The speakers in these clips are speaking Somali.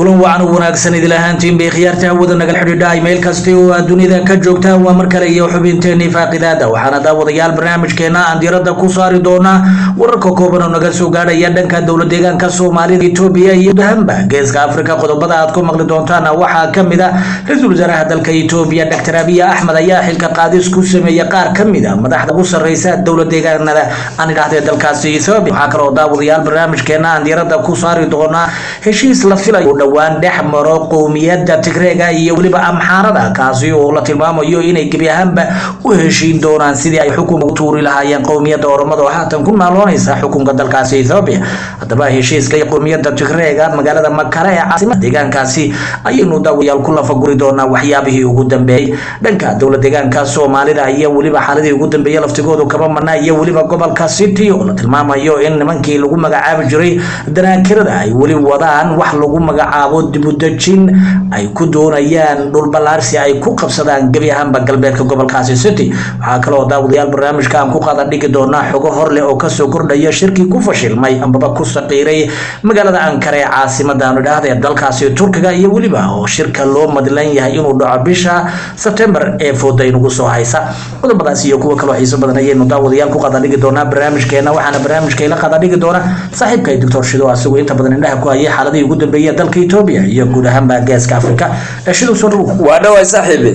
Kulan wacan u wanaagsan idil ahaantiin bay khiyaarta hawada nagala xidhiidhahay meel kasta oo aad dunida ka joogtaan. Waa mar kale iyo xubinteenii faaqidaada. Waxaana daawadayaal barnaamijkeena aan diiradda ku saari doonaa wararka kooban oo naga soo gaadhaya dhanka dowlad deegaanka Soomaalida Etoobiya iyo dahanba Geeska Afrika. Qodobada aad ku maqli doontaana waxaa ka mid ah: ra-iisul wasaaraha dalka Etoobiya, Dr Abiy Axmed, ayaa xilka qaadis ku sameeyey qaar ka mid a madaxda ugu sarreysa dowlad deegaanada, aan idhahdee, dalkaasi Etoobiya. Waxaa kaloo daawadayaal barnaamijkeena aan diiradda ku saari doonaa heshiis la filayo dhowaan dhex maro qowmiyadda Tigreega iyo weliba Amxaarada, kaasi oo la tilmaamayo inay gebi ahaanba u heshiin doonaan sidii ay xukunka u tuuri lahaayeen qowmiyadda Oromada oo haatan ku naaloonaysa xukunka dalkaasi Ethiopia. Haddaba heshiiska qowmiyadda Tigreega magaalada Makale ee caasimada deegaankaasi ayaynu daawayaal ku lafaguri doonaa waxyaabihii ugu dambeeyey. Dhanka dowlad deegaanka Soomaalida iyo weliba xaaladii ugu dambeeyey laftigoodu kama marna, iyo weliba gobolka City oo la tilmaamayo in nimankii lagu magacaabi jiray danaakirada ay weli wadaan wax lagu magacaabo dibudejin ay ku doonayaan dhulballaarsi ay ku qabsadaan gebi ahaanba galbeedka gobolkaasi City. Waxaa kaloo daawadayaal barnaamijka aan ku qaada dhigi doonaa xogo hor leh oo kasoo kordhaya shirkii ku fashilmay ambaba ku saqiiray magaalada Ankara ee caasimada, aanu idhaahda, ee dalkaasi Turkiga, iyo weliba oo shirka loo madlan yahay inuu dhaco bisha Sebtembar ee fooda inugu soo haysa. Qodobadaas iyo kuwa kaloo xiiso badan ayaynu daawadayaal ku qaada dhigi doonaa barnaamijkeena. Waxaana barnaamijka ila qaada dhigi doona saaxiibka Doctor Shido, asagoo inta badan indhaha ku hayay xaaladihii ugu dambeeyay dalka Etoobiya iyo guud ahaanba Geeska Afrika. Shidow, soo dhawow. Waa dhawaay, saaxiibi.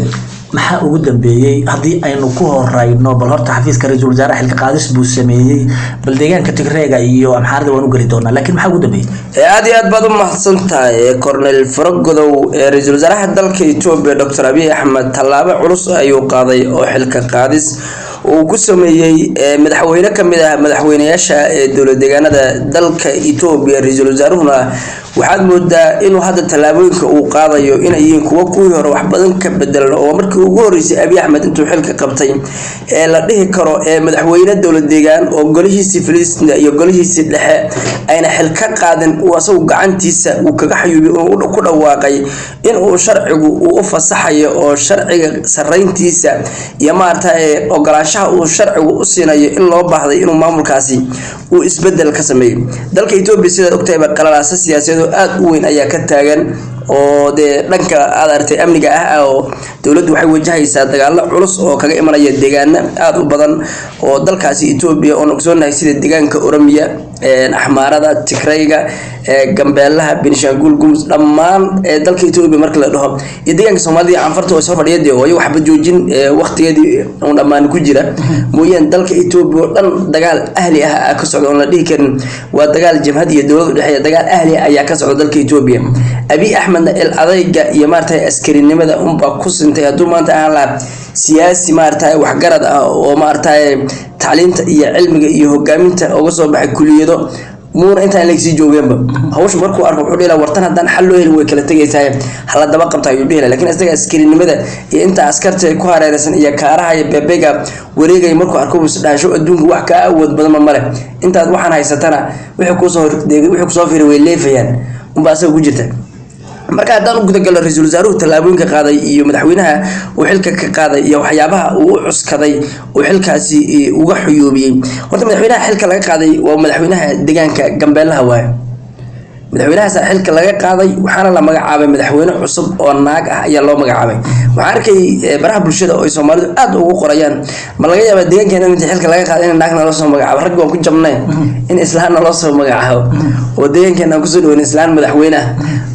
Maxaa ugu dambeeyey haddii aynu ku horeyno? Bal horta xafiiska ra-iisul wasaare xilka qaadis buu sameeyey. Bal deegaanka Tigreega iyo Amxaarada waan u geli doonaa, laakiin maxaa ugu dambeeyey? Aad iyo aad baad u mahadsan tahay, Cornel Faragodow. Ra-iisul wasaaraha dalka Etoobiya, Doctor Abiy Axmed, tallaabo culus ayuu qaaday oo xilka qaadis uu ku sameeyey madaxweyne kamid ah madaxweynayaasha ee dowlad deegaanada dalka Etoobiya. Ra-iisul wasaaruhuna waxaad moodaa inuu hadda tallaabooyinka uu qaadayo inay yihiin kuwo kuwii hore wax badan ka bedelan, oo markii ugu horeysay Abiy Axmed intuu xilka qabtay ee la dhihi karo ee madaxweyne dowlad deegaan oo golihiisii Filistiin iyo golihiisii dhexe ayna xil ka qaadin uu asagu gacantiisa uu kaga xayuubiy, uu ku dhawaaqay in uu sharcigu uu u fasaxayo oo sharciga sareyntiisa iyo maaragtay ogolaanshaha uu sharcigu u siinayo in loo baahday inuu maamulkaasi uu isbedel ka sameeyo dalka Etoobiya. Sidaad ogtahayba, qalalaasa siyaasadeed oo aada u weyn ayaa ka taagan oo dee dhanka aad aragtay amniga ah, oo dowladdu waxay wajahaysaa dagaalo culus oo kaga imanaya deegaano aada u badan oo dalkaasi Etoobiya oon ogsoonahay, sida deegaanka Oromiya, Axmaarada, Tigrayga, Gambeelaha, Benishaangul Gumuz, dhammaan dalka Etoobiya marka la dhaho, iyo deegaanka Soomaalida iyo Canfarta oo soo fadhiya dee oo iyagu xabad joojin waqtigeedii uun dhammaan ku jira mooyaan. Dalka Etoobiya oo dhan dagaal ahli ah ka socda oon la dhihi karin waa dagaal jabhad iyo dowlad udhexeeya. Dagaal ahli ah ayaa ka socda dalka Etoobiya. Abiy Axmedna il adayga iyo maaragtay askarinimada unbaa ku sintay. Hadduu maanta ahaan lahaa siyaasi maaragtay waxgarad ah oo maaragtay tacliinta iyo cilmiga iyo hogaaminta uga soo baxay kuliyado, muuna intaan leegsii joogeenba. Hawsha markuu arko wuxuu dhihi lahaa, "Wartan haddaan xal loo helin way kala tegaysaa, hala daba qabta," ayuu dhihi lahaa. Lakiin isaga askarinimada iyo inta askarta ku hareeraysan iyo kaaraha iyo beebega wareegaya markuu arko buu isdhaasho, "Adduunka wax kaa awood badan ma male, intaad waxaan haysatana wixii kuusoo wixii kusoo firay way leefayaan," unbaa asaga ku jirta. Marka haddaan u gudagalo ra-iisul wasaaruhu tallaabooyinka qaaday iyo madaxweynaha uu xilka ka qaaday iyo waxyaabaha uu u cuskaday uu xilkaasi uga xuyuubiyey, horta madaxweynaha xilka laga qaaday waa madaxweynaha deegaanka Gambeelaha waaye. Madaxweynahaasa xilka laga qaaday, waxaana la magacaabay madaxweyne cusub oo naag ah ayaa loo magacaabay. Waxaan arkay baraha bulshada oo ay Soomaalidu aada ugu qorayaan: "Ma laga yaabaa deegaankeena inta xilka laga qaaday in naag naloo soo magacaabo? Rag waan ku jabnay, in islaan naloo soo magacaabo oo deegaankeena aan kusoo dhaweyn islaan madaxweyne ah,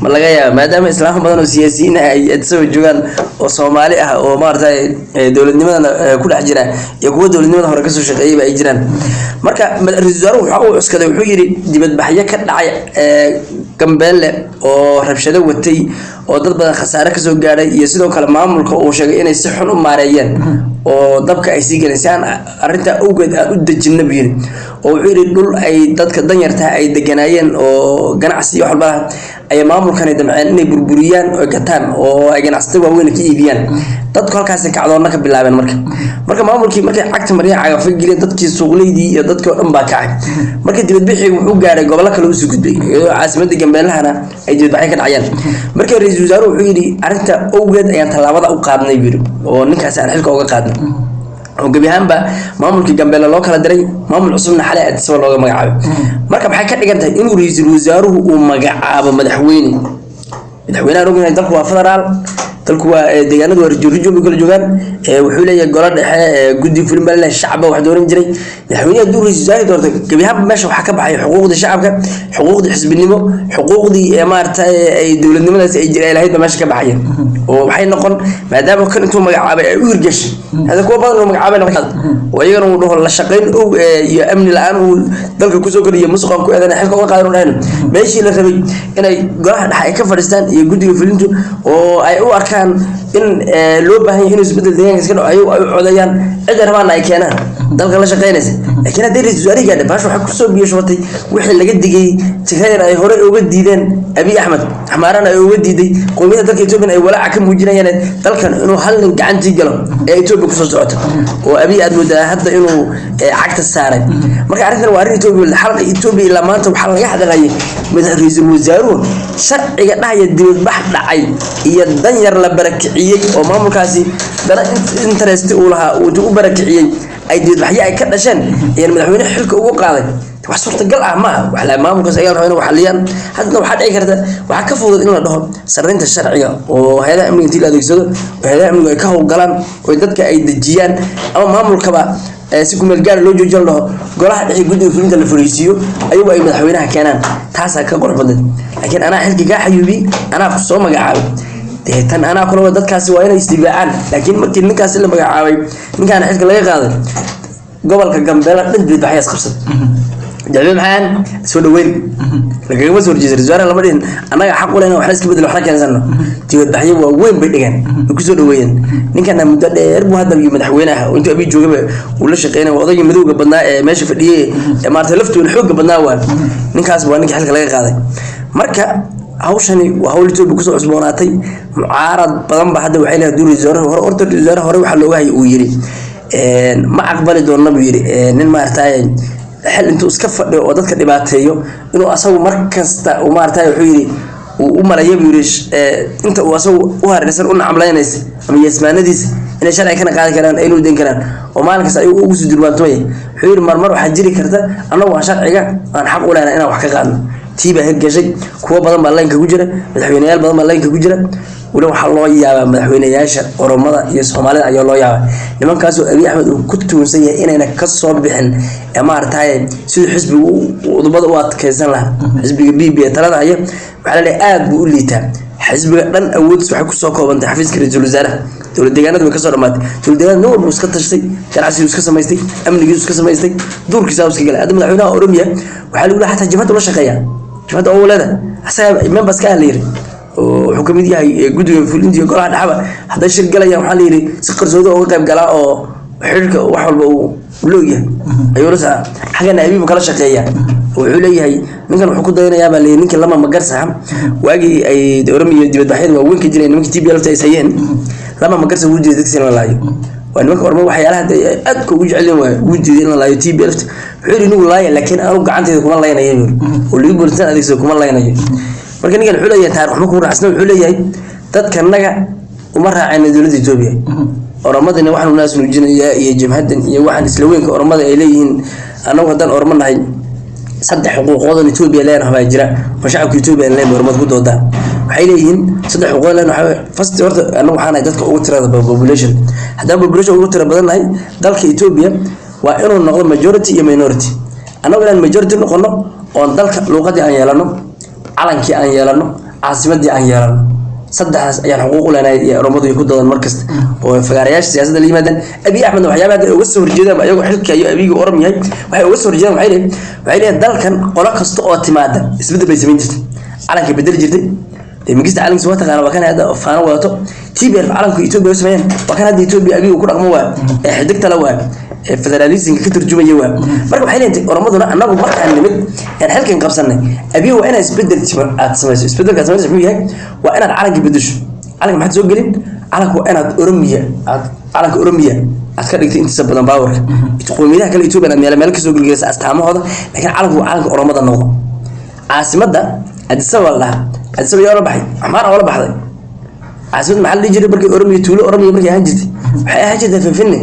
ma laga yaaba?" Maadaama islaamo badan oo siyaasiyiin ah ay Addis joogaan oo Soomaali ah oo maaragtay dowladnimadana ku dhex jira iyo kuwa dowladnimada hore kasoo shaqeeyayba ay jiraan. Marka ra-iisul wasaaruhu waxa uu cuskaday, wuxuu yidhi dibadbaxyo ka dhacay Gambeelle oo rabshado watay oo dad badan khasaare kasoo gaadhay, iyo sidoo kale maamulka uu sheegay inay si xun u maareeyeen oo dabka ay sii galeen, si aan arrintaa awgeed aan u dejinna buu yidhi. Oo wuxuu yidhi dhul ay dadka danyartaha ay deganaayeen oo ganacsi iyo wax walba ayay maamulkani damceen inay burburiyaan oo gataan oo ay ganacsatada waaweyn ka iibiyaan. Dadku halkaasi kacdoonna ka bilaabeen. Marka maamulkii markay cagta mariyeen, cagafa geliyeen, dadkii suuqleydii iyo dadkii oo dhan baa kacay. Marka dibadbixii wuxuu gaaray gobollo kale usii gudbay, iyadoo caasimadda Gambeelahana ay dibadbaxyo ka dhacayaan. Marka ra-iisul wasaaruhu wuxuu yidhi arrinta awgeed ayaan tallaabada u qaadnay buu yidhi, oo ninkaasi aan xilka uga qaadnay, oo gebi ahaanba maamulkii Gambeelle loo kala diray, maamul cusubna xalay Addis Ababa looga magacaabay. Marka maxay ka dhigan tahay inuu ra-iisul wasaaruhu uu magacaabo madaxweyne? Madaxweynaha ognahay, dalku waa federaal, dalku waa deegaanadu waa region, region bay kala joogaan. Wuxuu leeyahay golo dhexe, guddi fulin baa leeyahay, shacabba wax dooran jiray. Madaxweyne hadduu ra'iisul wasaare doortay, gebi ahaanba meesha waxaa ka baxay xuquuqdii shacabka, xuquuqdii xisbinimo, xuquuqdii maaragtay ay dowladnimadaas ay jira ay lahayd baa meesha ka baxaya. Oo waxay noqon, maadaama kan intuu magacaabay ay u hirgashay, hada kuwa badan uu magacaabay noqon oo iyagana uu dhaho la shaqayn ow iyo amni la-aan uu dalka kusoo kordhiyo, musuqan ku eedan, xilka uga qaadan dhahayn. Meeshii la rabay inay golaha dhexe ay ka fadhiistaan iyo guddiga fulintu oo ay u arkaan in loo baahan yahay inuu isbedel deegaanka iska dhaco, ayagu ay u codeeyaan, cidda rabaana ay keenaan dalka la shaqeynaysa. Laakiin haddii ra'iisul wasaarihi gaadhay, baasha waxay kusoo biyo shubatay wixii laga digay Tigrayna ay horey uga diideen Abiy Axmed, Axmaarana ay uga diiday, qowmiyada dalka Etoobiya ay walaaca ka muujinayaan dalkan inuu hal nin gacantii galo ee Etoobiya kusoo socoto, oo Abiy aad moodaa hadda inuu cagta saaray. Marka arrintan waa arrin Etoobiya xalqa Etoobiya ilaa maanta waxaa laga hadlayay ra'iisul wasaaruhu sharciga dhahaya dibadbax dhacay iyo danyar la barakiciyey oo maamulkaasi dana interest uu lahaa uu intuu u barakiciyey ay dibadbaxyo ay ka dhasheen ayaan madaxweyne xilka ugu qaaday. Wax suurtagal ah maaha. Wax la maamulkaas ayaa la rabaa inay wax xaliyaan. Haddana waxaa dhici karta, waxaa ka fudud in la dhaho sarreynta sharciga oo hay-adaha amniga intii la adeegsado oo hay-adaha amnigu ay ka howlgalaan oo dadka ay dejiyaan, ama maamulkaba si ku meel gaar loo joojiyo, la dhaho golaha dhexe, guddiga fulinta la fariisiiyo, ayagu ay madaxweynaha keenaan. Taasaa ka qurux badan. Laakiin anaa xilka kaa xayuubi, anaa ku soo magacaabay, dee tan anaa kula wada, dadkaasi waa inay isdifaacaan. Laakiin markii ninkaasi la magacaabay, ninkaana xilka laga qaaday, gobolka Gambeela dhan dibadbaxyaas qabsad jacbe maxaan soo dhaweyn lagagama soo horjeesa. Ra'iisul wasaare lama dhihin annaga xaq u lehna waxna iska bedel, waxna keensano. Dibadbaxyo waaweyn bay dhigeen, way kusoo dhaweeyeen ninkana. Muddo dheer buu hadda iyo madaxweyne ah oo intuu Abiy joogaba uu la shaqeynay. Waa odaygii madowga badnaa ee meesha fadhiyey ee maaragtay laftooda xoogga badnaa. Waa ninkaas, waa ninkii xilka laga qaaday. Marka hawshani waa hawl Etoobiya kusoo cusboonaatay. Mucaarad badan ba hadda waxay leedahay ra'iisul wasaare hore, horta ra'iisul wasaare hore waxaa looga hayay uu yiri ma aqbali doona buu yiri nin maaragtay xil intuu iska fadhiyo oo dadka dhibaateeyo inuu asagu mar kasta uu maaragtay wuxuu yiri uu u malaya buu yiri inta uu asagu u hareersan u nacamlaynaysa ama yeesmaanadiisa inay sharci kana qaadi karaan, ay inuu den karaan oo maalin kasta ayuu ugu sii durbaantumaya. Wuxuu yiri marmar waxaa jiri karta annagu aan sharciga aan xaq u lehnahay inaan wax ka qaadno. Tii baa hirgashay. Kuwo badan baa laynka ku jira, madaxweyneyaal badan baa laynka ku jira. Weli waxaa loo yaabaa madaxweyneyaasha Oromada iyo Soomaalida ayaa loo yaabaa, nimankaasoo Abiy Axmed uu ku tuunsan yahay inayna kasoo bixin ee maaragtay siduu xisbigu udubada u adkeysan lahaa. Xisbiga PP ee talada haya waxaa la leeyahay aad buu u liitaa. Xisbiga dhan awoodis waxay kusoo koobantay xafiiska ra'iisul wasaaraha. Dowlad deegaanada way kasoo dhamaatay. Dowlad deegaanada nin walba uu iska tashtay, ganacsigu iska samaystay, amnigiisu iska samaystay, duurkiisa iska galay. Hadda madaxweynaha Oromiya waxaa lagu leeyahay xataa jabhadda ula shaqeeya, jabhadda oo leedahay asaga members ka ah la yiri, oo wuxuu kamid yahay guddiga fulinta iyo golaha dhexba. Hadday shir galayaan, waxaa la yiri si qarsoodi uga qayb galaa oo xiriirka wax walba uu loogyahay ayuu la socdaa. Xaggana Abiy buu kala shaqeeyaa. Wuxuu leeyahay ninkan wuxuu ku dayanayaa baa leeyahay ninkii Lama Magarsa, waagii ay Oromiya dibadbaxyada waaweyn ka jireen, nimankii TPLF ay hayeen. Lama Magarsa wuu diiday dadkiisa in la laayo. Waa nimanka Ormo waxyaalaha hadda ay aadka ugu jecelin waayo. Wuu diiday in la laayo TPLF. Wuxuu yidhi inigu laaya, laakiin anu gacantayda kuma laynayo buu yidhi, oo ligu boolisan adeegsado kuma laynayo. Marka ninkan wuxuu leeyahay taariikh xumo kuma raacsana. Wuxuu leeyahay dadkanaga uma raacayna dowladda Etoobiya. Oromadina waxaan naas nuujinayaa iyo jabhadan iyo waxaan isla weynka Oromada ay leeyihiin. Annagu haddaan Oromo nahay, saddex xuquuqoodan Etoobiya leenahay baa jira oo shacabka Etoobiya aan leenahay. Oromada ku doodaa waxay leeyihiin saddex xuquuqood leenahay. Waxaa first, horta annagu waxaan nahay dadka ugu tirada population. Haddaan population ugu tira badan nahay, dalka Etoobiya waa inuu noqdo majority iyo minority. Annagu inaan majority noqono oon dalka luuqadii aan yeelano, calankii aan yeelano, caasimadii aan yeelano, saddexdaas ayaan xuquuq u leenahay iyo Oromadu ay ku doodaan markasta oo fagaarayaasha siyaasadda la yimaadaan. Abiy Axmedna waxyaabaha hadda ay uga soo horjeedaan, ayagoo xilka iyo Abiyiga Orom yahay, waxay uga soo horjeedaan, waxay leeyihin dalkan qolo kasta oo timaada isbeddel bay samayn jirtay, calanka bedeli jirtay. Dee Mingista calankiisa waa taqaana, waa kan hadda faano wadato. TPLF calanka Etoobiya u sameeyeen waa kan hadda Etoobiya Abiyiga ku dhaqmo, waa ee xidigta la, waa ee federalismka ka turjumaya. Waa marka waxay leeyihiin Oromaduna annagu markaan nimid een xilkan qabsanay, Abiy waa inaad isbeddel aad samayso. Isbeddelka aad samayso muxuu yahay? Waa inaad calanka bedesho. Calanka maxaad soo gelin? Calanka waa inaad Oromiya aad calanka Oromiya aad ka dhigtay intiisa badan powerka qowmiyadaha kale Etoobiya aad meel meel kasoo gelgelisa astaamahooda, laakiin calanku waa calanka Oromada noqdo. Caasimadda Addis Ababa la dhahaa. Addis Ababa yaa la baxay? Axmaar oo la baxday. Caasimad maxaa la dhihi jiray markii Oromiya tuulo Oromiya markay ahaan jirtay? Waxay ahaan jirtay Finfinne.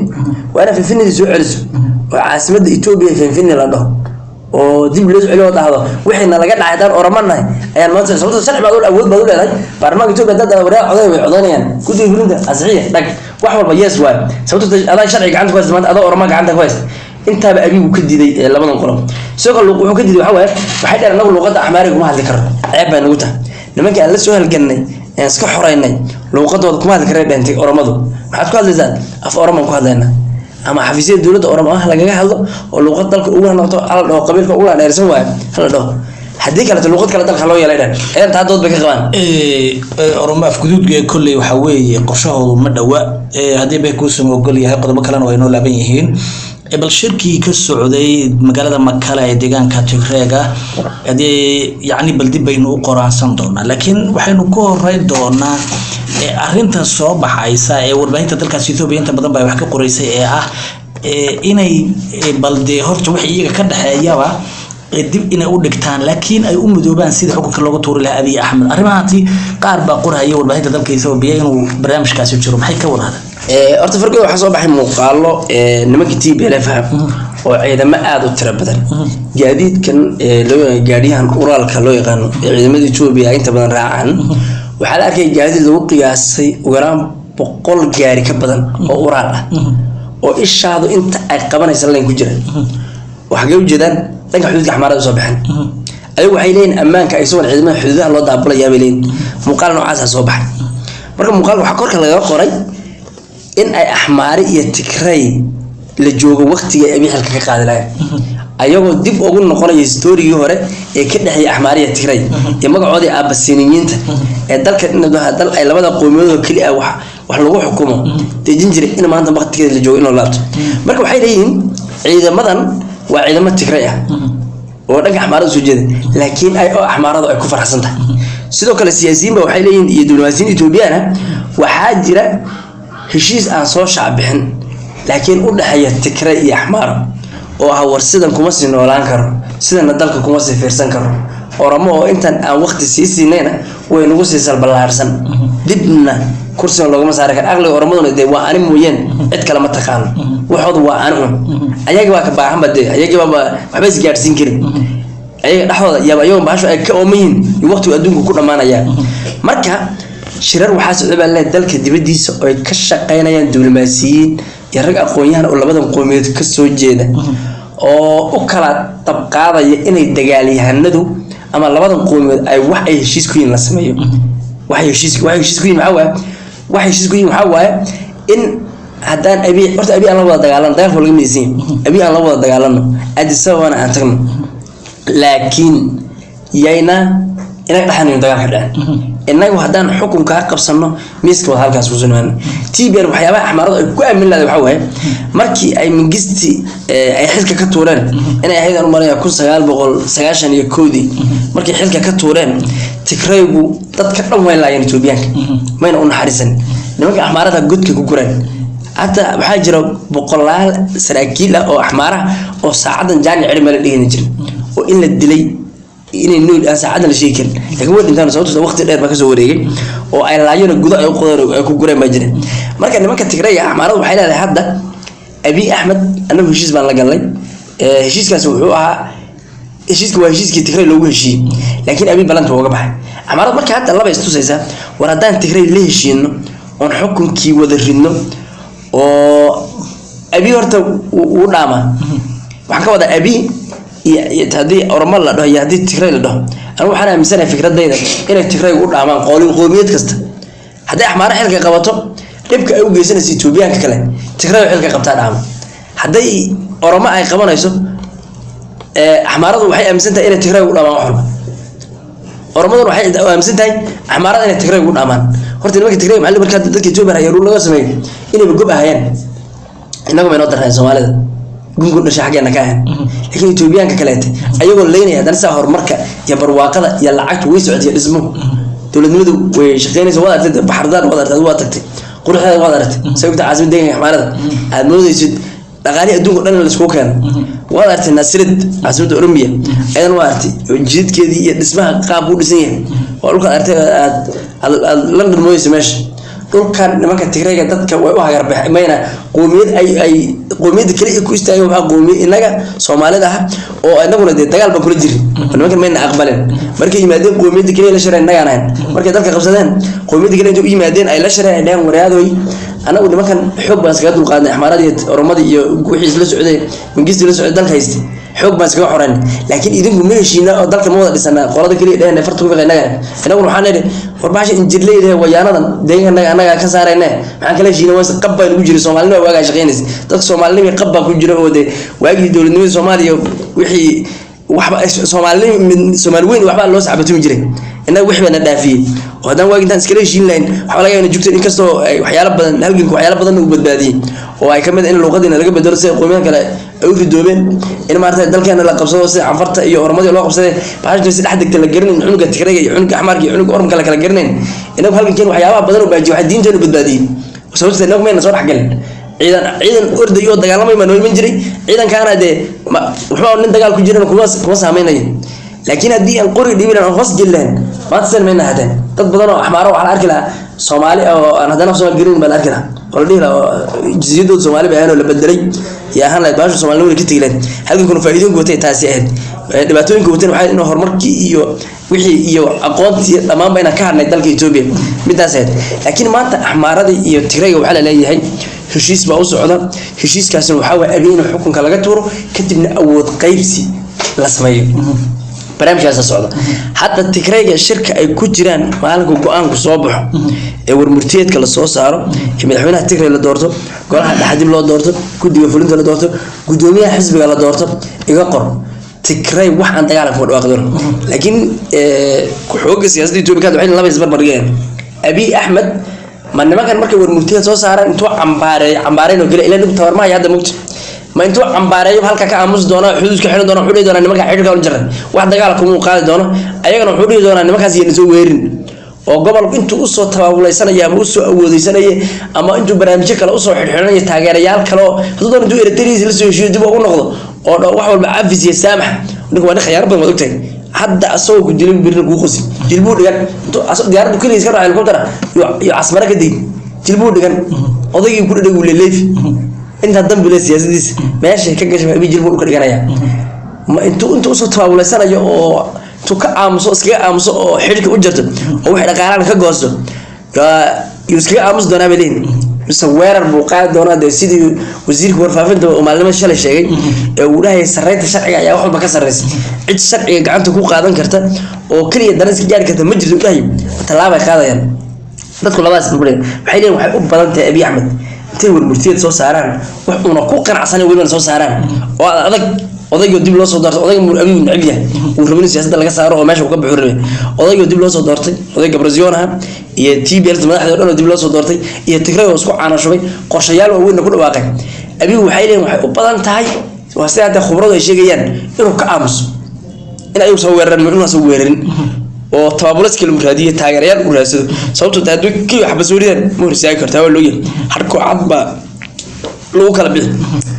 Waa inaad Finfinnedii soo celiso oo caasimadda Etoobiya Finfinne la dhaho. Oo dib loo celiyo oo dhahdo wixiina laga dhacay haddaan Oroma nahay ayaan maanta, sababtoo sharci baad awood baad u leedahay. Baarlamaanka Etoobiya haddaad dhahdo wareer coday, way codaynayaan. Guddiga fulinta asixiya dhag, wax walba yes waay, sababtoo adaa sharci gacanta ku haysta maanta, adaa Oroma gacanta ku haysta. Intaaba Abigu ka diiday labadan qolo. Sidoo kale wuxuu ka diiday waxaa waaye, waxay dhaheen anagu luuqadda Axmaariga kuma hadli karno, ceeb bay nagu tahay. Nimankii aan la soo halgannay aan iska xoreynay luuqadooda kuma hadli karnay dhahentay Oromadu. Maxaad ku hadlaysaan? Af Oromaan ku hadlaynaa, ama xafiisyada dowladda Oromo ah lagaga hadlo oo luuqad dalka ugu noqoto hala dhaho, qabiilka ugu dheersan waayo hala dhaho, haddii kaleeto luuqad kale dalka loo yeelay dhan. Ayaan taa dood bay ka qabaan. Oromo afguduudka kolley waxaa weeye qorshahoodu ma dhowa haddii bay kuusama ogol yahay. Qodobo kalena waa inoo laaban yihiin. Bal shirkii ka socday magaalada Makale ee deegaanka Tigreega hadii yacni bal dib baynu u qoraansan doonaa, laakiin waxaynu ku horeyn doonaa arrinta soo baxaysa ee warbaahinta dalkaas Ethiopia inta badan baa wax ka qoraysay ee ah inay bal dee horta wixii iyaga ka dhexeeyaba dib inay u dhigtaan, laakiin ay u midoobaan sidii xukunka looga tuuri lahaa Abiy Axmed. Arrimahaasi qaar baa qorhaya warbaahinta dalka Ethiopia inuu barnaamijkaasi jiro. Maxay ka wada hadleen? Horta fargoda waxaa soo baxay muuqaalo nimanka TPLF ah oo ciidamo aada u tiro badan, gaadiidkan loo yaqaan gaadhiyahan uraalka loo yaqaano ee ciidamada Etoobiya ay inta badan raacaan. Waxaa la arkay gaadiid lagu qiyaasay ugu yaraan 100 gaari ka badan oo uraal ah oo ishaadu inta ay qabanaysa line ku jira. Waxay ujeedaan dhanka xuduudka Axmaarada usoo baxeen. Ayagu waxay leeyihin ammaanka ay soo ciidamada xuduudaha loo daabulayaa bay leeyihin. Muuqaal noocaasa soo baxay. Marka muuqaalka waxaa korka lagaga qoray in ay Axmaari iyo Tigray la joogo waqtigii ay Abiy xilka ka qaadi lahayn, ayagoo dib ugu noqonaya historigii hore ee ka dhexeeyay Axmaari iyo Tigray iyo magacoodii Aabasiniyiinta ee dalka in dal ay labada qowmiyadood oo keli ah wax lagu xukumo dejin jiray, in maanta waqtigeeda la joogo in loo laabto. Marka waxay leeyihiin ciidamadan waa ciidamo Tigray ah oo dhanka Axmaarada soo jeeda, laakiin ay oo Axmaaradu ay ku faraxsan tahay. Sidoo kale siyaasiyiin ba waxay leeyihiin iyo diblomaasiyiin Etoobiyaan ah, waxaa jira heshiis aan soo shaacbixin laakiin u dhexeeya Tigray iyo Axmaaro oo ah war sidan kuma sii noolaan karo, sidana dalka kuma sii fiirsan karo. Oromo oo intan aan waqti sii siinayna way nagu sii salballaarsan, dibna kursigan loogama saari karo. Aqliga Oromaduna dee waa ani mooyeen cid kale ma taqaano, waxoodu waa ani un. Ayaga baa ka baahanba dee, ayaga baaba waxba isgaadhsiin karin ayaga dhexdooda yaaba, ayagoon bahashu ay ka ooman yihiin iyo waqtigu adduunku ku dhammaanaya. Marka shirar waxaa socda baa leeyahay dalka dibaddiisa oo ay ka shaqaynayaan diblomaasiyiin iyo rag aqoon-yahan oo labadan qowmiyadood ka soo jeeda oo u kala dabqaadaya inay dagaalyahanadu ama labadan qowmiyadood ay wax ay heshiis ku yihiin la sameeyo. Waxay heshiis ku yihiin maxaa waaye? Waxay heshiis ku yihiin waxaa waaye in haddaan Abiy, horta Abiy aan la wada dagaalano, dagaalka waa laga midaysan yahay, Abiy aan la wada dagaalano, Addis Ababana aan tagno, laakiin yayna inaga dhexanayno dagaalka dhacen. Innagu haddaan xukunkaa qabsano miiska wada halkaas ku sugnaano. TPL waxyaabaha Axmaaradu ay ku aamin lahayd waxaa waaye markii ay Mingisti ay xilka ka tuureen, inay ahayd aan u malaya 1991-dii markay xilka ka tuureen, Tigraygu dadka dhan way laayeen, Etoobiyaanka mayna u naxariisan, nimanka Axmaarada godka ku gureen. Hataa waxaa jira boqolaal saraakiil ah oo Axmaaraha oo saacadan jaani celi meel dhigana jirin oo in la dilay inay nool aan saacadan la sheegi karin, laakiin way dhintaan sababtoo waqti dheer baa kasoo wareegay oo ay laayeen oo gudo ay u qodeen oo ay ku gureen baa jirin. Marka nimanka Tigrayga Axmaaradu waxay leedahay hadda Abiy Axmed annagu heshiis baan la galnay. Heshiiskaasi wuxuu ahaa, heshiiska waa heshiiskii Tigray loogu heshiiyey, laakiin Abiy balanta waa uga baxay. Axmaaradu marka hadda laba istusaysaa: war haddaan Tigray la heshiino oon xukunkii wada ridno oo Abiy horta wuu dhaamaa. Waxaan ka wadaa Abiy iyo haddii Oromo la dhaho iyo haddii Tigray la dhaho, anigu waxaan aaminsanahay fikradayda inay Tigraygu u dhaamaan qoomiyad kasta. Haddii Axmaaro xilka qabato, dhibka ay u geysanayso Etoobiyaanka kale Tigray oo xilka qabtaa dhaama. Hadday Oromo ay qabanayso, Axmaaradu waxay aaminsan tahay inay Tigraygu u dhaamaan wax walba, Oromaduna waxay aaminsan tahay Axmaarada inay Tigraygu u dhaamaan. Horta nimanka Tigray maxaa markaa dadka Etoobiya rayaruun laga sameeyo inayba gob ahayeen, innagu maynoo darnayn Soomaalida gungun dhasha xaggeena ka ahayn, laakiin Etoobiyaanka kaleete ayagoo leynaya haddana saa horumarka iyo barwaaqada iyo lacagtu way socotay, dhismuhu dowladnimadu way shaqeynaysa. Waad aragtay Baxardaan, waad aragtay, waad tagtay, quruxdeeda waad aragtay, sababta caasimad deeganka Axmaarada aad moodaysid dhaqaalihii adduunka o dhan in laiskugu keeno. Waad aragtay Naasirid, caasimadda Oromiya, ayadan waa aragtay jidadkeedii iyo dhismaha qaabku u dhisan yahay. Waa dhulkaad aragtay aad London moodaysa meesha. Dhulkan nimanka Tigrayga dadka way u hagarbax mayna qoomiyad ay Qoomiyadda kale ay ku istaageen waxaa qoomiye innaga Soomaalida ah, oo inaguna dee dagaal baan kula jirin oo nimankan mayna aqbalin. Markay yimaadeen, qoomiyadda kale la shireen innagaan ahayn. Markay dalka qabsadeen, qoomiyadda kale intay u yimaadeen ay la shireen, ay dhaheen: "Waryaadooy, anagu nimankan xoog baan iskaga dulqaadnay, Axmaaradii iyo Oromadii iyo wixii isla socday, Mangistii la socday, dalka haystay, xoog baan iskaga xoreyn, laakiin idinku ma heshiina oo dalka ma wada dhisana." Qolada kaliya dheheen farta ku fiiqa innaga. Innaguna waxaan nidhi: "War bahasha injirleyda wayaanadan deegaanka annaga ka saarayne, maxaan kala heshiina?" Waas qab baa nagu jiray, Soomaalinima waagaa shaqeynaysa, dadka Soomaalinima qab baa ku jira, oo dee waagii dowladnimada Soomaaliya wixii waxba Soomaalinima, Soomaali weyn waxbaa loo sacbatumi jiray. Innaga wix baa na dhaafiyey, oo haddaan waagi intaan iskala heshiin lahayn, waxaa laga yaabaa jugta, inkastoo ay waxyaalo badan halganka waxyaalo badan uu badbaadiyey, oo ay kamid ah in luuqadiina laga bedelo sida qowmiyadan kale ay u ridoobeen, in maarata dalkeena la qabsado sida Canfarta iyo Oromadii loo qabsaday, bahasha si dhex degta la garanayn, cunuga Tigrayga iyo cunuga Axmaarka iyo cunuga Oromka la kala garanayn. Inagu halgankeen waxyaabaha badan oo baajiyay, waxaa diinteenu badbaadiyey, sababta inagu mayna soo dhexgalin. Ciidan orday oo dagaalamay baa noo iman jiray, ciidankaana dee waxba nin dagaal ku jiran kuma saameynayo. Laakiin haddii aan qori dhibi lahayn, aan hoos geli lahayn, maanta sidan mayna hateen. Dad badan oo Axmaaro waxaa la arki lahaa Soomaali oo aan haddana af Soomaali garanayn baa la arki lahaa, oo la dhihi lahaa oo jinsiyadooda Soomaali bay ahayn oo la bedelay iyo ahaan lahayd, bahasha Soomaalinimada ka tegi lahayd. Halgankuna faa'iidooyinka watay taasi ahayd. Dhibaatooyinka wateen waxay inuu horumarkii iyo wixii iyo aqoontii dhammaanba inaan ka hadhnay dalka Etoobiya, midaas ahayd. Laakiin maanta Axmaaradii iyo Tigrayga waxaa la leeyahay heshiis baa u socda. Heshiiskaasina waxaa waye Abiy inuu xukunka laga tuuro, kadibna awood qaybsi la sameeyo. Barnaamijkaasa socda hadda. Tigrayga shirka ay ku jiraan, maalinka go-aanku soo baxo ee warmurtiyeedka lasoo saaro ee madaxweynaha Tigray la doorto, golaha dhexe dib loo doorto, guddiga fulinta la doorto, gudoomiyaha xisbiga la doorto, iga qor, Tigray wax aan dagaalan kuma dhawaaqi doono. Laakiin xooga siyaasadda Etoobiya ka waxay laba isbarbar dhigeen: Abiy Axmed ma nimankan markay warmurtiyeed soo saaraan intuu cambaareeyo, cambaareyn oo kale, ilaa ninku tabarmahaya hadda mugta, ma intuu cambaareeyo halka ka aamusi doona, xuduudka xiran doona, wuxuu dhihi doonaa nimanka xidhiidhka u jaray, wax dagaal kuma qaadi doono? Ayagana wuxuu dhihi doonaa nimankaas yayna soo weerin, oo gobolku intuu usoo tabaabulaysanaya ama usoo awoodeysanaya ama intuu barnaamijyo kale usoo xidhxidhanaya, taageerayaal kale oo hadduu doono intuu Eritriis la soo heshiiyo dib ugu noqdo oo wax walba cafis iyo saamax. Ninku waa nin khiyaano badan, waad ogtahay. Hadda asagoo ku dilay birina kuu qosi, jilbuu dhigan intuu diyaaraddu keligiis ka raacay helicopter iyo Casmara ka degin, jilbuu dhigan, odaygii ku dhadhag uu leeleefi intaa dambi le siyaasadiisa meeshay ka gashay, Abiy jilbuu dhulka dhiganaya. Ma intuu usoo tabaabuleysanayo oo intuu ka aamuso, iskaga aamuso oo xidhka u jarto oo wixii dhaqaalahan ka goosto yuu iskaga aamusi doonaa bay leeyihin, mise weerar buu qaadi doonaa? Dee sidii wasiirka warfaafinta oo maalinimada shalay sheegay ee uu dhahayay sarreynta sharciga ayaa wax walba ka sarreysa, cid sharciga gacanta ku qaadan karta oo keliya dana iska gaari karta ma jirto, uu dhahayo, tallaabay qaadayaan. Dadku labadaas buu leeyahay. Waxay leeyihin waxay u badan tahay Abiy Axmed intay warmurtiyeed soo saaraan, wax uuna ku qanacsanin welibana soo saaraan oo adag, odaygoo dib loo soo doortay, odayga Abiy uu neceb yahay, uu rabay in siyaasadda laga saaro oo meesha uu ka baxo rabay, odaygoo dib loo soo doortay, oday Gabrazion aha iyo TPLF madaxdii oo dhan oo dib loo soo doortay iyo Tigray oo isku caanashubay, qorshayaal waaweynna ku dhawaaqay, Abiy waxay leeyihin waxay u badan tahay, waa sida hadda khubradu ay sheegayaan, inuu ka aamuso, in ayagu soo weeraraan, inuuna soo weerarin oo tabaabulaska lagu raadiyo, taageerayaal uu raadsado. Sababtoo tahay haddii kii waxba soo ridaan ma hor istaagi kartaa, waa looyahay, harkoo cad baa lagu kala bixi.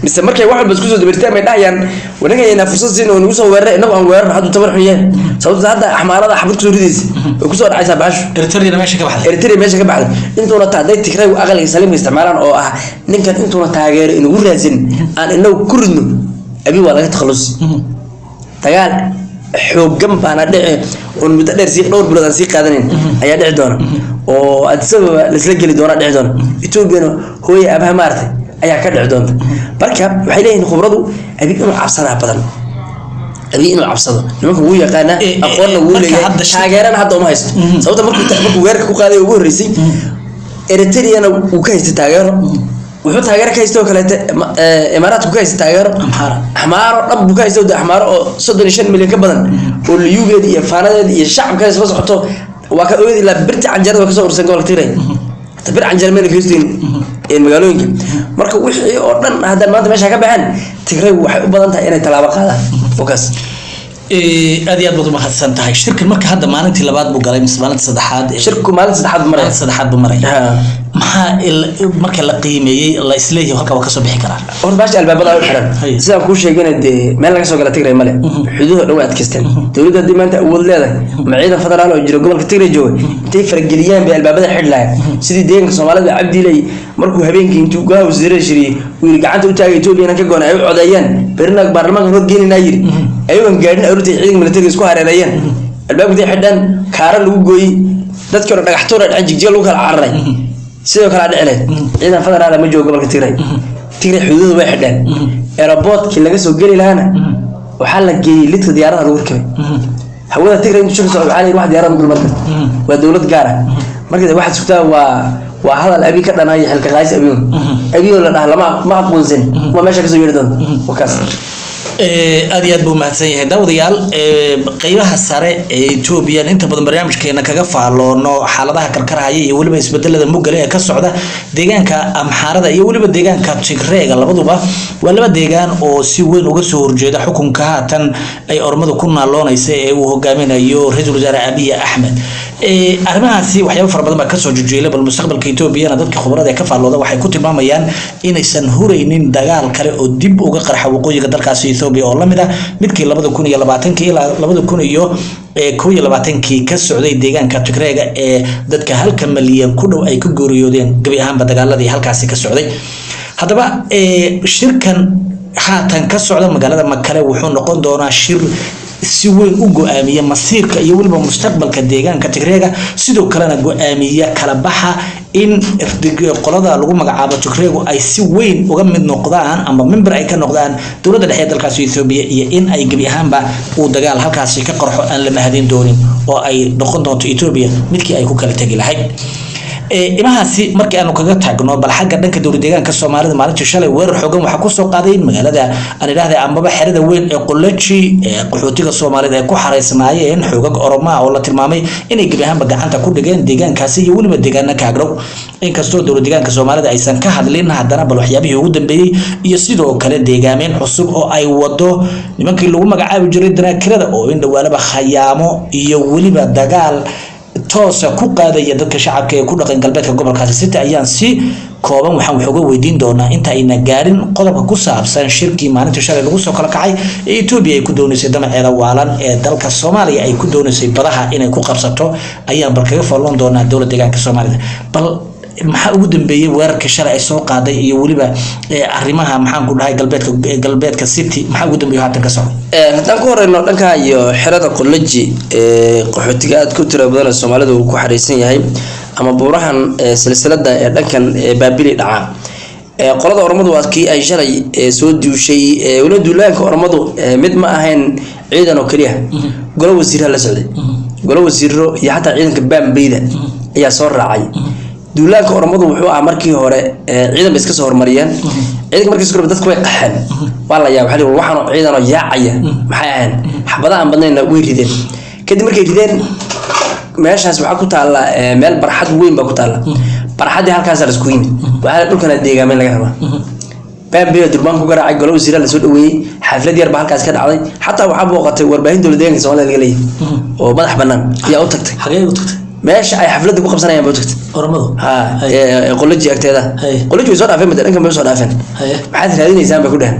Mise markay wax walba isku soo dabirtaan bay dhahayaan wanagaynaa fursad siin oo nagu soo weeraray, inagu aan weerarno, hadduu tabar xun yahay. Sababtoo hadda Axmaarada xabad kusoo ridaysa, way kusoo dhacaysaa bahashu. Eritrea meesha ka baxday. Eritrea meesha ka baxday. Intuuna ta hadday Tigraygu aqliga saliimka isticmaalaan oo ah ninkan intuuna taageero inagu raadsanin aan inagu ku ridno, Abi waa laga takhalusi. Dagaal xooggan baana dhici oon muddo dheer sii, dhowr bilood aan sii qaadanayn ayaa dhici doona, oo Addis Ababa laisla geli doona dhici doona, Etoobiyana hooya abaha maaragtay ayaa ka dhici doonta. Marka waxay leeyihiin khubradu Abi inuu cabsadaa badan, Abi inuu cabsado nimanka wuu yaqaanaa, aqoonna wuu marka leeyahay, hadda taageerana hadda uma haysto. Sababta markuu weerarka ku qaaday ugu horreysay, Eritreana wuu ka haystay taageero, wuxuu taageero ka haystay oo kaleete Imaaraadku ka haystay taageero. Amxaara. Axmaaro dhan buu ka haystay, oo Axmaaro oo 35 milyan ka badan oo liyugeeda iyo faanadeeda iyo shacabka isla socoto, waa ka ogeed ilaa birta canjeerada waa kasoo ursan gobolka Tigray, hata bir canjeera meel ka haysteen magaalooyinka. Marka wixii oo dhan haddaan maanta meesha ka baxeen, Tigray waxay u badan tahay inay tallaabo qaadaan okaas. Aad iyo aad baad umahadsan tahay. Shirkan marka hadda maalintii labaad buu galay mise maalintii saddexaad? Shirku maalin saddexaad maraya. Maalinta saddexaad buu maraya. Maxaa marka la qiimeeyey la isleeyahay halka waa kasoo bixi karaa? Horta baasha albaabada u xiran. Sidaan kuu sheegana dee meel laga soo gala Tigray male, xuduudo dhan way adkaysteen. Dowladda haddii maanta awood leedahay ma ciidan federaal oo jiro gobolka Tigray jooga intay farageliyaan bay albaabada xidhi lahayn, sidii deeganka Soomaalida Cabdiilay markuu habeenkii intuu golaha wasiirada shiriyey uu yidhi gacanta u taagay Ethoobiya ka goona, ay u codeeyeen, berrina baarlamaanka hor geeninaa yidhi, ayagoon gaadhin aroortii ciidanka militariga isku hareereeyeen, albaabka intay xidhaan kaara lagu gooyey, dadkii hore dhagax tuur ay dhaceen, Jigjiga lagu kala cararay. Sidoo kale dhici lahayd. Ciidan federaal ma joogo gobolka Tigray. Tigray xuduudu way xidheen, airportkii laga soo geli lahaana waxaa la geeyey lidka diyaaradaha lagu rakibay. Hawada Tigray intuu shir socdo waxaa la yidhi wax diyaarada ma dulmar karto, waa dowlad gaar ah. Marka waxaad sugtaa waa hadal Abi ka dhanaya, xilka qaadis Abiy Abiy la dhaha lama ma aqoonsan, waa meesha kasoo yeeri doonta wakaas. Aad iyo aad buu mahadsan yahay. Daawadayaal, qeybaha sare ee Etoobiya inta badan barnaamijkeena kaga faaloono xaaladaha karkarhaya iyo weliba isbedelada mugale ee ka socda deegaanka Amxaarada iyo weliba deegaanka Tigreega. Labaduba waa laba deegaan oo si weyn uga soo horjeeda xukunka haatan ay Ormadu ku naaloonaysa ee uu hogaaminayo ra-iisul wasaare Abiy Axmed. Arrimahaasi waxyaabo fara badan baa kasoo jejeelay. Bal mustaqbalka Etoobiyana dadka khubarada ee ka faallooda waxay ku tilmaamayaan inaysan huraynin dagaal kale oo dib uga qarxa waqooyiga dalkaasi Ethiopia oo lamid ah midkii 2020-kii ilaa 2021-kii ka socday deegaanka Tigreega ee dadka 1 malyan ku dhow ay ku geeriyoodeen gebi ahaanba dagaaladii halkaasi ka socday. Haddaba shirkan haatan ka socda magaalada Makale wuxuu noqon doonaa shir si weyn u go-aamiya masiirka iyo weliba mustaqbalka deegaanka Tigreega, sidoo kalena go-aamiya kala baxa in qolada lagu magacaabo Tigreegu ay si weyn uga mid noqdaan ama member ay ka noqdaan dowladda dhexe ee dalkaasi Ethiopia, iyo in ay gebi ahaanba uu dagaal halkaasi ka qarxo aan la mahadin doonin oo ay noqon doonto Ethiopia midkii ay ku kala tegi lahayd. Imahaasi markii aanu kaga taagno, bal xagga dhanka dowlad deegaanka Soomaalida maalintii shalay weerar xoogan waxaa kusoo qaaday magaalada aan idhaahday amaba xerada weyn ee Qolaji ee qaxootiga Soomaalida ay ku xareysnaayeen xoogag Oromaa oo la tilmaamay inay gebi ahaanba gacanta ku dhigeen deegaankaasi iyo weliba deegaana ka agdhow. Inkastoo dowlad deegaanka Soomaalida aysan ka hadlin, haddana bal waxyaabihii ugu dambeeyey iyo sidoo kale deegaameyn cusub oo ay wado nimankii lagu magacaabi jiray danaakirada oo in dhawaalaba khayaamo iyo weliba dagaal toosa ku qaadaya dadka shacabka ee ku dhaqan galbeedka gobolkaasi City ayaan si kooban waxaan wax uga weydiin doonaa inta ayna gaarin qodobka ku saabsan shirkii maalintii shalay lagu soo kala kacay ee Etoobiya ay ku doonaysay damaceeda waalan ee dalka Soomaaliya ay ku doonaysay badaha inay ku qabsato ayaan bal kaga falloon doonaa dowlad deegaanka Soomaalida. Bal maxaa ugu dambeeyey weerarkii shalay ay soo qaaday iyo weliba arrimaha, maxaan ku dhahay, galbeedka City, maxaa ugu dambeeyey haatan ka socda? Haddaan ku horeyno dhanka iyo xerada Qolaji ee qaxootiga aad ku tira badan ee Soomaalida uu ku xareysan yahay ama buurahan silsilada ee dhankan Baabili dhaca, qolada Oromadu waa kii ay shalay soo duushay. Weliba duulaanka Oromadu mid ma ahayn ciidan oo keliya, golo wasiirha la socday, golo wasiiro iyo xataa ciidanka Baambeyda ayaa soo raacay. Duulaanka Oromadu wuxuu ahaa markii hore ciidan bay iska soo hormariyeen. Ciidanka markii soo dadku way qaxeen, waa la yaab, waxaa waxaan ciidan oo yaacaya maxay ahayn? Xabadaha aan badnayna way rideen. Kadib markay rideen, meeshaas waxaa ku taalla meel barxad weyn baa ku taalla. Barxaddii halkaasa la isku yimid, waxaa dhulkana deegaameyn laga rabaa. Baambey durbaan ku garaacay, golo wasiira lasoo dhaweeyey, xaflad yar baa halkaas ka dhacday. Xataa waxaa booqatay warbaahin dowlad deegaanka Soomaalida laga leeyahay oo madax bannaan ayaa u tagtay. Xagee u tagtay? Meesha ay xafladda ku qabsanayaan bay u tagtay. Oromadu? Ha, Qoloji agteeda. Qoloji way soo dhaafeen, mid dhankan bay usoo dhaafeen. Maxaad raadinaysaan bay ku dheheen.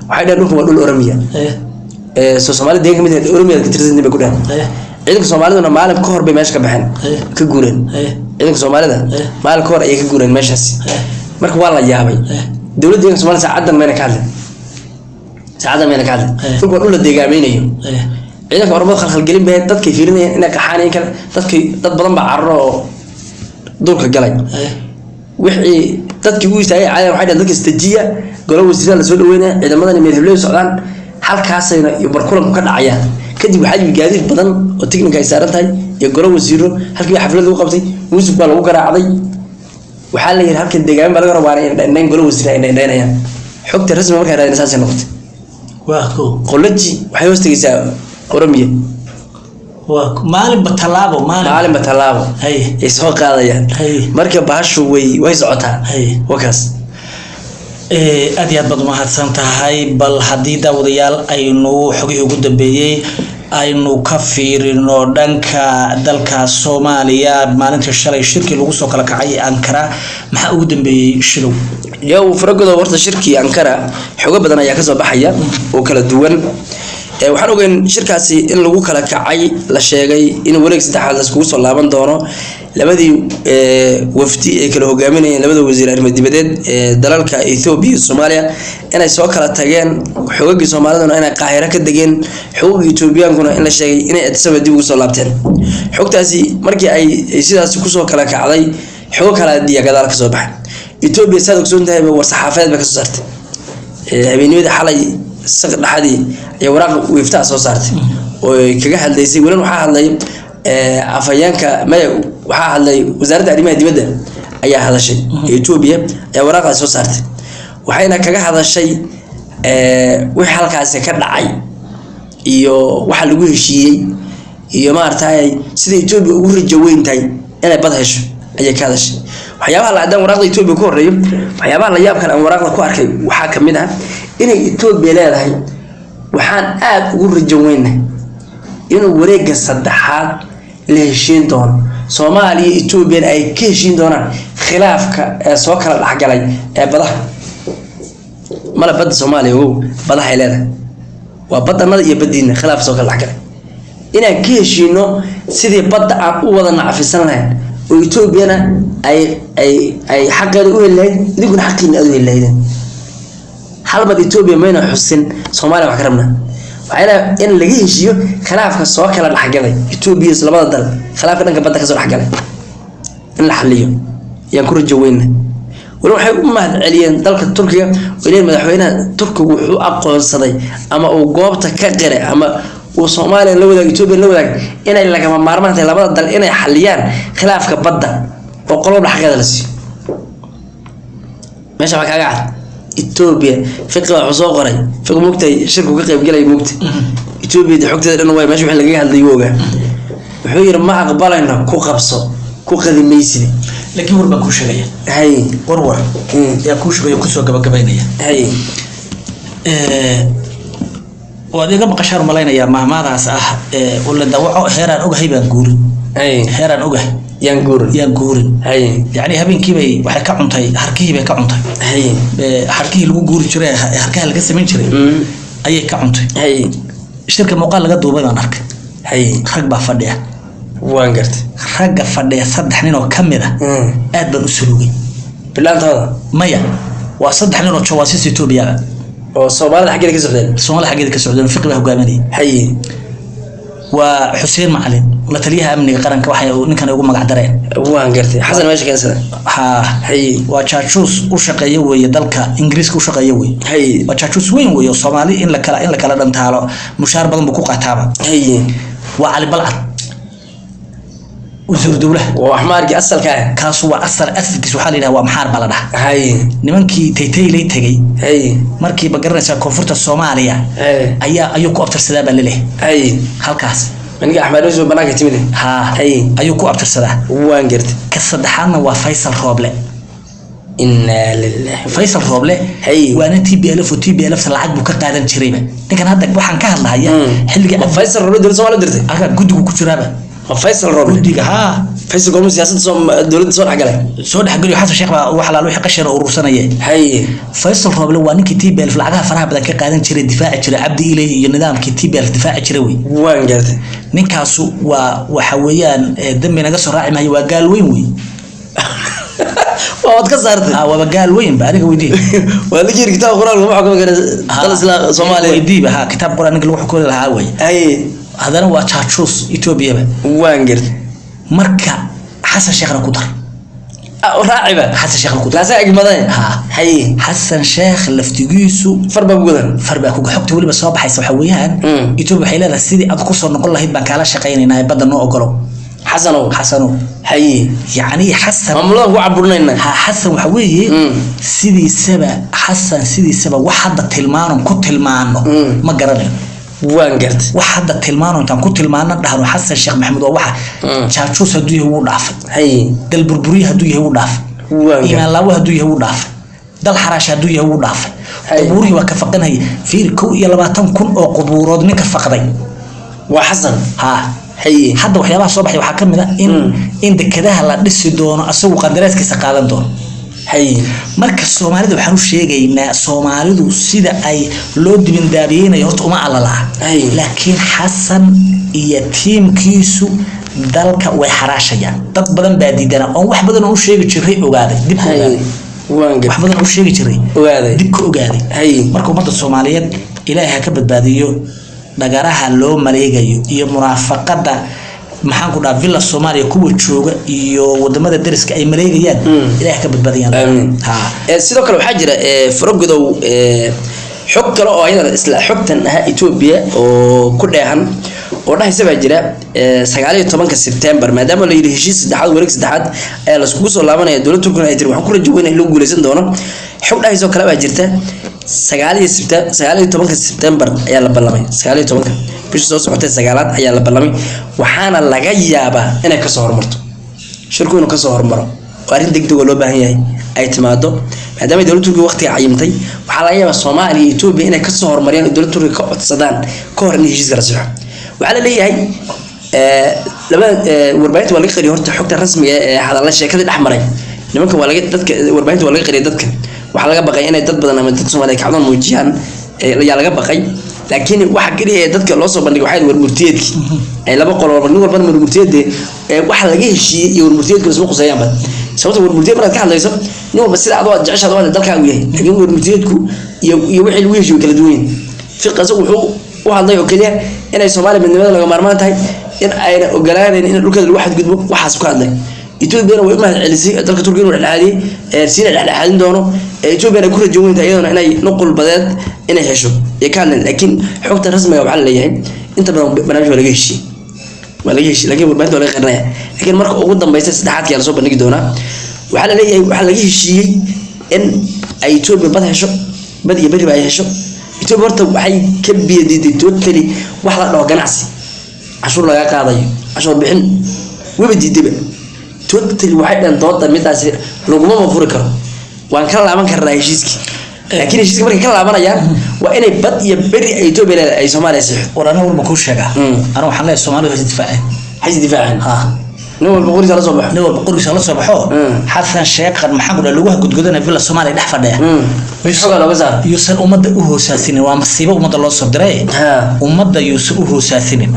Waxay dheheen dhulkan waa dhul Oromiya, soo Soomaalida deeganka mid Oromiya ka tirsan bay ku dheheen. Ciidanka Soomaaliduna maalin ka hor bay meesha ka baxeen, ka guureen. Ciidanka Soomaalida maalin ka hor ayay ka guureen meeshaas. Marka waa la yaabay. Dowladda deeganka Soomaalida saacadan mayna ka hadlin, saacadan mayna ka hadlin. Dhulka waa dhul la deegaamaynayo. Ciidanka Oromada khalkhalgelin bay dadkay fiirinayeen inay qaxaan in kale. Dadkay dad badan baa cararo oo duurka galay. Wixii dadkii u istaagay caadi waxay dhaheen dadka istajiya, golo wasiirada lasoo dhaweynaya, ciidamadani meel hebley socdaan, halkaasayna iyo barkulanku ka dhacayaan. Kadib waxaa yimid gaadiid badan oo tiknika ay saaran tahay iyo golo wasiiro. Halkii baa xaflad lagu qabtay, muusig baa lagu garaacday. Waxaa la yidhi halkan deegaamin baa laga rabaa, waana indhaindhayn, golo wasiir ay indhaindhaynayaan. Xogta rasmi markaan raadina saasay noqotay. Waa ko. Qoloji waxay hoos tegeysaa Oromiya. Waa maalinba tallaabo, maalin Maalinba tallaabo ay soo qaadayaan. Marka bahashu way socotaa. Wakaas. Aad iyo aad baad umahadsan tahay. Bal haddii daawadayaal aynu xogihii ugu dambeeyey Aynu ka fiirino dhanka dalka Soomaaliya, maalintii shalay shirkii lagu soo kala kacay Ankara, maxaa ugu dambeeyey, Shidow? Yow Faragodo, horta shirkii Ankara xogo badan ayaa kasoo baxaya oo kala duwan. Waxaan ogeyn shirkaasi in lagu kala kacay, la sheegay in wareeg saddexaad laiskugu soo laaban doono. Labadii wafdi ay kala hogaaminayeen labada wasiir arrimo dibadeed ee dalalka Ethiopia iyo Soomaaliya inay soo kala tageen, xogagii Soomaaliduna inay Qaahiro ka degeen, xogagii Ethiopiaankuna in la sheegay inay Addis Ababa dib ugu soo laabteen. Xogtaasi markii ay sidaas kusoo kala kacday, xogo kala diya gadaal kasoo baxay. Ethiopia, saad ogsoon tahay, war saxaafadeed bay kasoo saartay habeennimadii xalay, saq dhexdii ayaa waraaq wiiftaa soo saartay oo ay kaga hadlaysay. Weliba waxaa hadlay afhayeenka, maya, waxaa hadlay wasaaradda arrimaha dibadda ayaa hadashay ee Ethiopia ayaa waraaqdaas soo saartay, waxayna kaga hadashay wixii halkaasi ka dhacay iyo waxa lagu heshiiyey iyo maaragtay sida Ethiopia ugu rajo weyn tahay inay bad hesho ayay ka hadashay. Waxyaabaha la haddaan waraaqda Ethiopia ku horeeyo, waxyaabaha la yaab kale aan waraaqda ku arkay waxaa kamid ah inay Ethiopia leedahay: waxaan aada ugu rajo weynahay inuu wareegga saddexaad la heshiin doono, Soomaaliya iyo Ethiopian ay ka heshiin doonaan khilaafka ee soo kala dhexgalay ee badaha. Male badda Soomaaliya, ogow, badahay leedahay waa badanada iyo badiina. Khilaaf soo kala dhexgalay inaan ka heshiino sidii badda aan u wada nacfisan lahayn oo Etoobiyana ay xaqeeda u heli lahayd, idinkuna xaqiina aad u heli lahaydeen. Hal mar Etoobiya mayna xusin Soomaaliya wax ka rabnaa. Waxay leedahay in laga heshiiyo khilaafka soo kala dhexgalay Etoobiya, labada dal khilaafka dhanka badda kasoo dhexgalay in la xaliyo ayaan ku rajo weyna. Weli waxay u mahad celiyeen dalka Turkiga oo leeyihin madaxweynaha Turkigu wuxuu aqoonsaday ama uu goobta ka qiray ama uu Soomaaliya la wadaag, Etoobiya la wadaag inay lagama maarmaan tahay labada dal inay xaliyaan khilaafka badda oo qolobla xaqeeda la siiyo. Meesha waxaa kaaga cad Etoobiya. Fiqi baa wuxuu soo qoray, Fiqi mugtay shirku ka qaybgalay, mugtay Etoobiya de xogteeda dhan waay meesha wixii lagaga hadlay wuu ogaa. Wuxuu yidhi ma aqbalayno, ku qabso ku qadi maysidi. Laakiin war baan kuu sheegaya. Hay. War yaa kuu sheegaya, kusoo gabagabaynaya. Hay. Waad iga maqashaan malaynayaa mahmaadaas ah ula dawaco heeraan ogahay baan guurin. Hay. Heeraan ogahay yaan guurin. Yaan guurin. Hay. Yacni habeenkii bay waxay ka cuntay harkihii bay ka cuntay. Hay. Harkihii lagu guuri jiray, harkaha laga samayn jiray ayay ka cuntay. Hay. Shirka muuqaal laga duubay baan arkay. Hay. Rag baa fadhiya. Waan gartay. Ragga fadhiya saddex nin oo ka mid ah aad baan u saluugay. Bilaantooda? Maya, waa saddex nin oo jawaasiis Etoobiya ah. Oo Soomaalida xaggeeda ka socdeen? Soomaaliya xaggeeda ka socdeen, Fiqi baa hogaaminayay. Hay. Waa Xuseen Macalin, la taliyaha amniga qaranka, waxay ninkan ugu magac dareen. Waan gartay, Xasan meesha keensada. Ha. Hay. Waa jaajuus u shaqeeya weeye, dalka Ingiriiska u shaqeeya weeye. Hay. Waa jaajuus weyn weeye oo Soomaali in la kala dhantaalo mushaar badan buu ku qaataaba. Hay. Waa Cali Balcad, wasiiru dowlaha. Waa axmaarkii asalka ah. Kaasu waa asal, asalkiis waxaa la yidhaha waa Maxaar baa la dhahaa. Hay. Nimankii Taytaylay tegey Hay. markiiba garanaysaa koonfurta Soomaaliya Hay. ayaa ayuu ku abtirsadaa baa laleeyahay. Hay. Halkaas. Ninka axmaar banaanka timid. Haa. Hay. Ayuu ku abtirsadaa. Waan gartay. Ka saddexaadna waa Faysal Rooble. Inaa lillahi. Faysal Rooble. Hay. Waa nin TPLF oo TPLF lacag buu ka qaadan jirayba. Ninkan hadda waxaan ka hadlahaya xilligii Ma Faysal Roble dowladda Soomaaliya dirtay? Aga guddigu ku jiraaba. Ma Faysal Roble? Guddiga, haa. Faysal goorma siyaasadda soo dowladda soo dhexgalay? Soo dhexgeliyo, Xasan Sheekh baa wax alaal wixii qashin oo urursanaya. Hay. Faysal Rooble waa ninkii TPLF lacagaha faraha badan ka qaadan jiray, difaaci jiray Cabdi Ilay iyo nidaamkii TPLF difaaci jiray wey. Waan gartay. Ninkaasu waa waxa weeyaan dambi naga soo raaci maayo, waa gaal weyn wey. Waa waad ka saartay. Ah, waaba gaal weyn ba, aniga weydii. Waa la jiri kitaab qur-aanka ma xukumi kara dal isla Soomaaliya. Weydiiba, ha, kitaab quraan ninka lagu xukumi lahaa wey. Hay. Haddana waa jaajuus Etoobiyaba. Waan gartay. Marka Xasan Sheekhna ku dar. Ah, raaciba. Xasan Sheekhna ku dar. Laasaa egmaday. Ha. Hay. Xasan Sheekh laftigiisu far baa ku gudan. Far baa ku xogta weliba soo baxaysa waxa weeyaan Etoobiya waxay leedahay sidii aad ku soo noqon lahayd baan kaala shaqaynaynaa, badda noo ogolow. Xasanow. Xasanow. Hay. Yacni Xasan maamuladan ku caburinayna. Ha, Xasan waxa weeye sidiisaba, Xasan sidiisaba wax hadda tilmaanon ku tilmaano ma garanayo. Waan gartay. Wax hadda tilmaano intaan ku tilmaano dhahno Xasan Sheekh Maxamuud waa waxa jaajuus hadduu yahay wuu dhaafay. Hay. Dal burburiye hadduu yahay wuu dhaafay. Waan gartay. Iimaan laawo hadduu yahay wuu dhaafay. Dal xaraash hadduu yahay wuu dhaafay. Hay. Qubuurihii waa ka faqanaya. Fiiri, 21,000 oo qubuurood ninka faqday. Waa Xasan. Ha. Haye. Hadda waxyaabaha soo baxay waxaa ka mid ah in dekedaha la dhisi doono asagu qandaraaskiisa qaadan doono. Haye. Marka Soomaalida waxaan u sheegaynaa, Soomaalidu sida ay loo dibindaabiyeynayo horta uma alalaa. Laakiin Xasan iyo tiimkiisu dalka way xaraashayaan. Dad badan baa diidana oon wax badan oo u sheegi jiray ogaaday, dib ka ogaaday. Waan Wax badan oo u sheegi jiray ogaaday. Dib ka ogaaday. Marka ummadda Soomaaliyeed Ilaahay ha ka badbaadiyo dhagaraha loo maleegayo iyo munaafaqada, maxaan ku dhaha, Villa Soomaaliya kuwa jooga iyo wadamada deriska ay maleegayaan. Ilaahay ha ka badbaadiyaan. Amiin. Ha. Sidoo kale waxaa jira, Faragodow, xog kale oo ayadana isla xogtan ahaa Etoobiya oo ku dheehan oo dhahaysa baa jira. 19-ka Sebtembar, maadaama la yidhi heshiis saddexaad, wareeg saddexaad ayaa laiskugu soo laabanaya, dowladda Turkina ay tiri waxaan ku rajo weynaa in lagu guuleysan doono. Xog dhahaysa oo kale baa jirta. 19-ka Sebtembar ayaa la ballamay, 19-ka bisha soo socotay, sagaalaad ayaa la ballamay. Waxaana laga yaabaa inay kasoo hormarto shirku, inuu kasoo hormaro oo arrin degdeg oo loo baahan yahay ay timaado, maadaama dowladda Turkiga waqtiga cayimtay. Waxaa laga yaabaa Soomaaliya iyo Etoobiya inay kasoo horumariyaan oo dowladda Turkiga ka codsadaan ka hor in heshiiska la saxo. Waxaa la leeyahay labada warbaahinta waa laga qariyay horta xogta rasmiga ah ee hadalla sheekadii dhex maray nimanka. Waa laga dadka warbaahinta waa laga qariyay. Dadka waxaa laga baqay inay dad badan ama dad Soomaaliya kacdoon muujiyaan ayaa laga baqay. Laakiin waxa kaliya ee dadka loo soo bandhigay waxay ahayd warmurtiyeedkii ay laba qolo walba, nin walbana warmurtiyeed ee waxa laga heshiiyey iyo warmurtiyeedku isma quseeyaanba. Sababta warmurtiyeed markaad ka hadlayso, nin walba sida adoo aad jeceshaad u hadlay dalkaagu yahay, laakiin warmurtiyeedku iyo wixii lagu heshiiyey way kala duwan yihiin. Fiq asagu wuxuu u hadlay oo keliya inay Soomaaliya midnimada laga maarmaan tahay, in ayna ogolaanayn in dhulkeeda lagu xadgudbo. Waxaas ku hadlay. Etoobiyana way u mahad celisay dalka Turkiga inuu dhexdhexaadiyey, siina dhexdhexaadin doono. Etoobiyana ay ku rajo weyntahay iyaduna inay nuqul badeed inay hesho iyo ka hadleen. Laakiin xogta rasmiga waxaa la leeyahay inta badan barnaamij waa laga heshiiyey, waa laga heshiiyey, laakiin warbaahinta waa laga qarinaya. Laakiin marka ugu dambeysa saddexaadka lasoo bandhigi doonaa. Waxaa la leeyahay waxaa laga heshiiyey in ay Etoobiya bad hesho, bad iyo beriba ay hesho. Etoobiya horta waxay ka biyadiiday totally wax la dhaho ganacsi cashuur laga qaadayo, cashuur bixin waba diidayba totally. Waxay dhaheen dooda midaasi laguma ma furi karo, waan ka laaban karnaa heshiiskii. Laakiin heshiiska markay ka laabanayaan waa inay bad iyo beri ay Etoobiya leedahay ay Soomaaliya siixo. War, aniga warma kuu sheegaa? Aniga waxaan leeyahay Soomaalidu way isdifaaceen. Waxay isdifaaceen. Ha. Nin walba qoriisa la soo baxo. Nin walba qorigiisa la soo baxo. Xasan Sheekhan, maxaan ku dhaha, lagu gudgudana Villa Soomaaliya dhex fadhiya. Meesha xogaa looga saara. Yuusan ummadda u hoosaasinin, waa masiibo ummadda loo soo diray. Ummadda yuusan u hoosaasinin.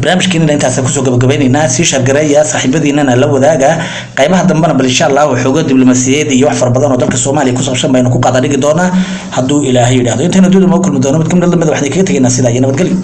Barnaamijkeenina intaasaan kusoo gabagabaynaynaa. Sii share gareeya, saaxiibadiinana la wadaaga. Qaybaha dambena bal insha Allah xoogo diblomaasiyadeed iyo wax fara badan oo dalka Soomaaliya ku saabsan baynu ku qaada dhigi doonaa hadduu Ilaahay yidhaahdo. Intaynu dunida ma kulmi doono mid kamid lamida, waxaan kaga tegaynaa sidaa iyo nabadgelyo.